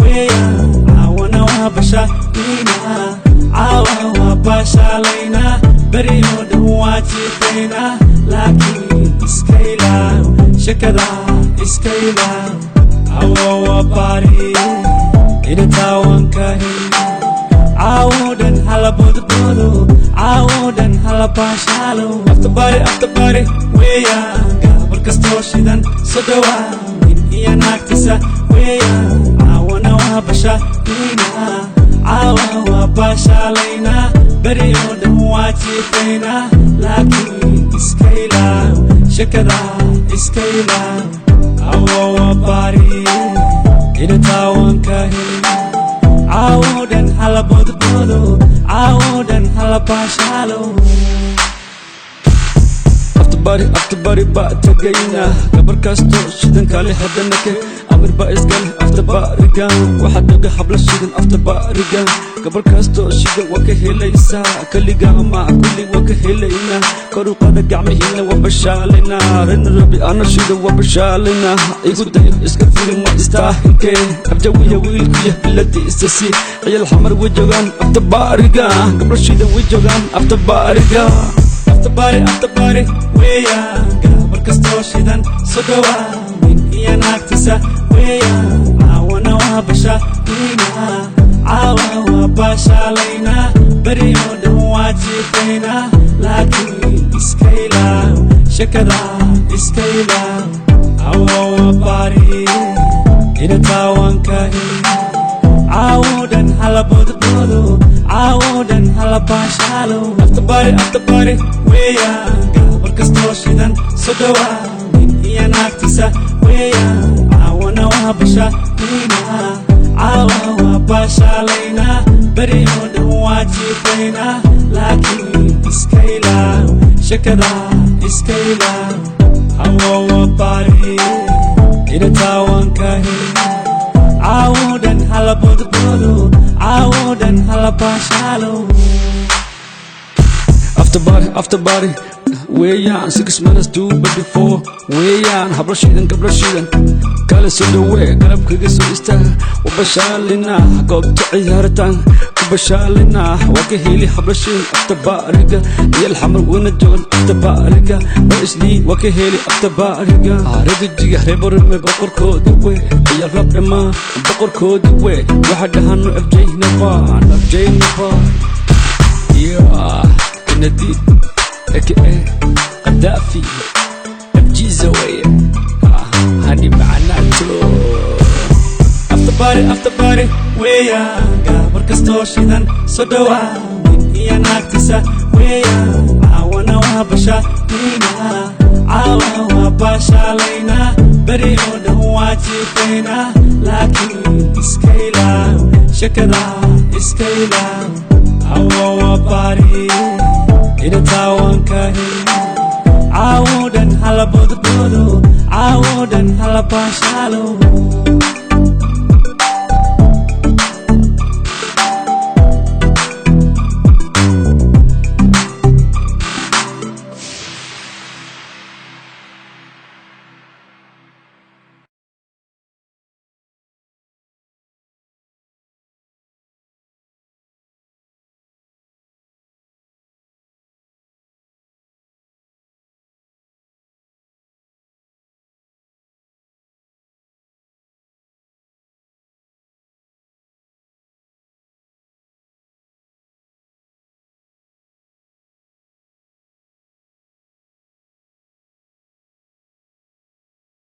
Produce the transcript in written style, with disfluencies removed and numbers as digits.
Weeyaan, caawana waa bashaalaynaa, caawa waa baashaalaynaa, beri oo dhan waa jiifaynaa, laakiin iska ilaaw shakada, iska ilaaw. Caawa waa party, inataawan ka helin. Caawo dhan hala boodboodo, caawo dhan hala baashaalo. After party, after party weeyaan. Gabar kastoo shidan soo dhawaa, nin iyo naagtiisa weeyaan. Caawana waa bashaalaynaa, caawa waa baashaalaynaa, beri oo dhan waa jiifaynaa, laakiin iska ilaaw shakada, iska ilaaw. Caawa waa party, inataawan ka helin. Caawo dhan hala boodboodo, caawo dhan hala baashaalo. After party, after party baa tagaynaa. Gabar kastoo shidan kale haddana ke amir baa iskale after partygan. Waxaa dhaga habla shidan after partygan. Gabar kastoo shidan waa ka helaysaa, kaliga ama kulli waa ka helaynaa. Kor u qaada gacmihiina, waa bashaalaynaa. Reer Nairobi ana shida, waa bashaalaynaa. Igu dayo, iska firi ma istaahilkee abjawiya wiilkuya biladiisa si ciyal Xamar way joogaan after partygan. Gabdho shidan way joogaan after partyga. After party, after party weeyaan. Gabar kastoo shidan soo dhawaa, nin iyo naagtiisa weeyaan. Caawana waa bashaalaynaa, caawa waa baashaalaynaa, beri oo dhan waa jiifaynaa, laakiin iska ilaaw shakada, iska ilaaw. Caawa waa party, inataawan ka helin. Caawo dhan hala boodboodo, caawo dhan hala baashaalo. After party, after party weeyaan. Gabar kastoo shidan soo dhawaa, nin iyo naagtiisa weeyaan. Caawana waa bashaalaynaa, caawa waa baashaalaynaa, beri oo dhan waa jiifaynaa, laakiin iska ilaaw shakada, iska ilaaw. Caawa waa party, inataawan ka helin. Caawo dhan hala boodboodo, caawo dhan hala baashaalo. After party, after party weeyaan. 6 minutes 2 before weeyaan. Hablo shidan, gabdho shidan kale soo dhawee, garabkaga soo istaag. Waa bashaalina, goobta ciyaartaan ku bashaalina. Waa ka heli hablo shidan after partyga. Ciyal Xamar wayna joogan after partyga. Islii waa ka heli after partyga. Reejiga reeborime boqorkooda we, ciyaal rab dhammaa boqorkooda we. Waxa dhahano FJ Nova, FJ Nova. Yeah, Kennedy, aka Gaddafi, FG Zaway, Hani Macanato. After party, after party weeyaan. Gabar kastoo shidan soo dhawaa, nin iyo naagtiisa weeyaan. Caawana waa bashaalaynaa, caawa waa baashaalaynaa, beri oo dhan waa jiifaynaa, laakiin iska ilaaw shakada, iska ilaaw. Caawa waa party, inataawan ka helin. Caawo dhan hala boodboodo, caawo dhan hala baashaalo.